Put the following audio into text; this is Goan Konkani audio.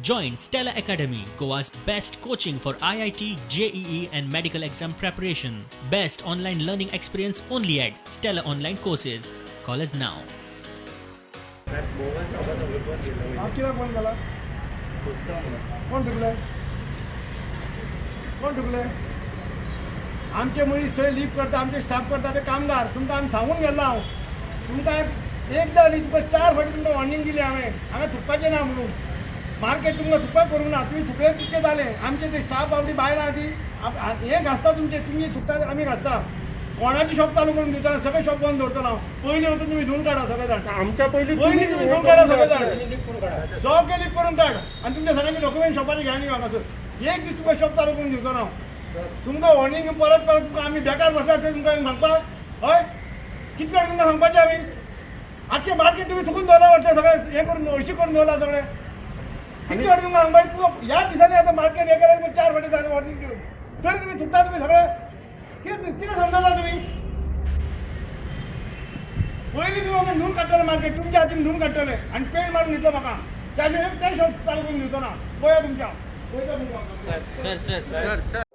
Join Stella Academy, Goa's best coaching for IIT, JEE, and medical exam preparation. Best online learning experience only at Stella Online Courses. Call us now. हांव कित्याक फोन केला? कोण थुकले? कोण थुकले? आमचे मनीस थंय लीप करता, आमचे स्टाफ करता, ते कामदार. तुमकां आमी सांगून गेल्लो हांव तुमकां एकदां न्ही, तुमकां चार फावटी तुमकां वॉर्निंग दिली हांवें, हांगा थुकपाचें ना म्हणून. मार्केट तुमकां थुकपाक करूंक ना. तुमी थुकले तितकें जालें. आमचे ते स्टाफ बावडी बायलां ती हें घासता तुमचें. तुमी थुकता, आमी घासता. कोणाचें शॉप चालू करून दिवचो ना. सगळें शॉप बंद दवरतलो हांव. पयलीं वचून तुमी धुवन काडा सगळे जाण. आमच्या पयलीं पयलीं तुमी धुवन काडा सगळे जाण. सगळे लीप करून काड आनी तुमच्या सगळ्यांचे डॉक्युमेंट शॉपाचे घेवन यो हांगासर. एक दीस तुका शॉप चालू करून दिवचो ना हांव. तुमकां वॉर्निंग परत परत तुमकां आमी बेकार बसला थंय तुमकां सांगपाक. हय, कितले फावटी तुमकां सांगपाचें आमी? आख्खें मार्केट तुमी थुकून दवरला वाटतं, सगळें हें करून हळशी करून दवरला सगळें. कितले फावटी तुमकां सांगपाचें? तुका ह्या दिसांनी आतां मार्केट हें केल्यार चार फावटी जालें वॉर्निंग दिवन, तरी तुमी थुकता तुमी सगळे. कितें कितें समजता तुमी? पयलीं तुमी आमी धुवन काडटले मार्केट, तुमच्या हातीन धुवन काडटले आनी पेंट मारून दितलो म्हाका. त्या शिवाय तें शॉप चालू करून दिवचो ना. पळया तुमच्या, पळयता तुमकां. Sir, sir, sir, sir.